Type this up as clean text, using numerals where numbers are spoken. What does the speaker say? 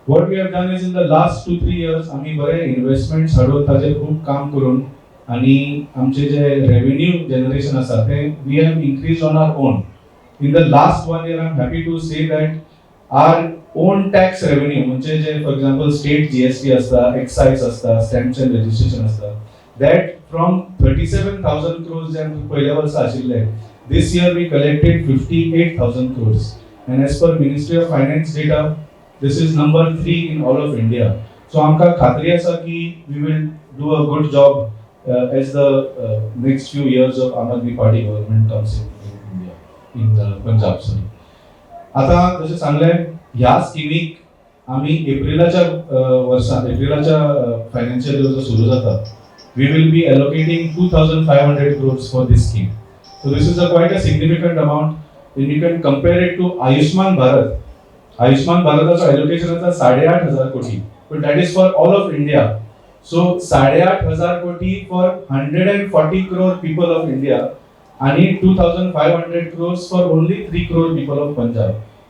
What we have done is, in the last 2-3 years आमी बरे investments हाडून, ताजेर खूब काम करून आनी आमचे जे रेव्हेन्यू जनरेशन आसा तें we have increase on our own. In the last one year, I am happy to say that our own tax revenue, म्हणजे J for example state GST आसता, एक्सायज आसता, स्टॅम्प्स अँड रजिस्ट्रेशन आसता, that from 37,000 crores जे आमकां पयल्या वर्सा आशिल्ले, this year we collected 58,000 crores, and as per Ministry of Finance data, this is number three in all of India. So आमकां खात्री आसा की we will do a good job as the next few years of Aam Aadmi Party government comes in India, in Punjab, sorry. आता जशें सांगलें, ह्या स्किमीक आमी एप्रिलाच्या वर्सात, एप्रिलाच्या फायनान्शियल इयर जो सुरू जाता, we will be allocating 2500 crores for this scheme. So this is a quite a significant amount. You can compare it to Ayushman Bharat. Ayushman भारताचो एलोकेशन आसा 8,500 कोटी, but that is for all of India. So 8,500 कोटी for 140 crore people of India आणि 2500 crores for only 3 crore people of Punjab.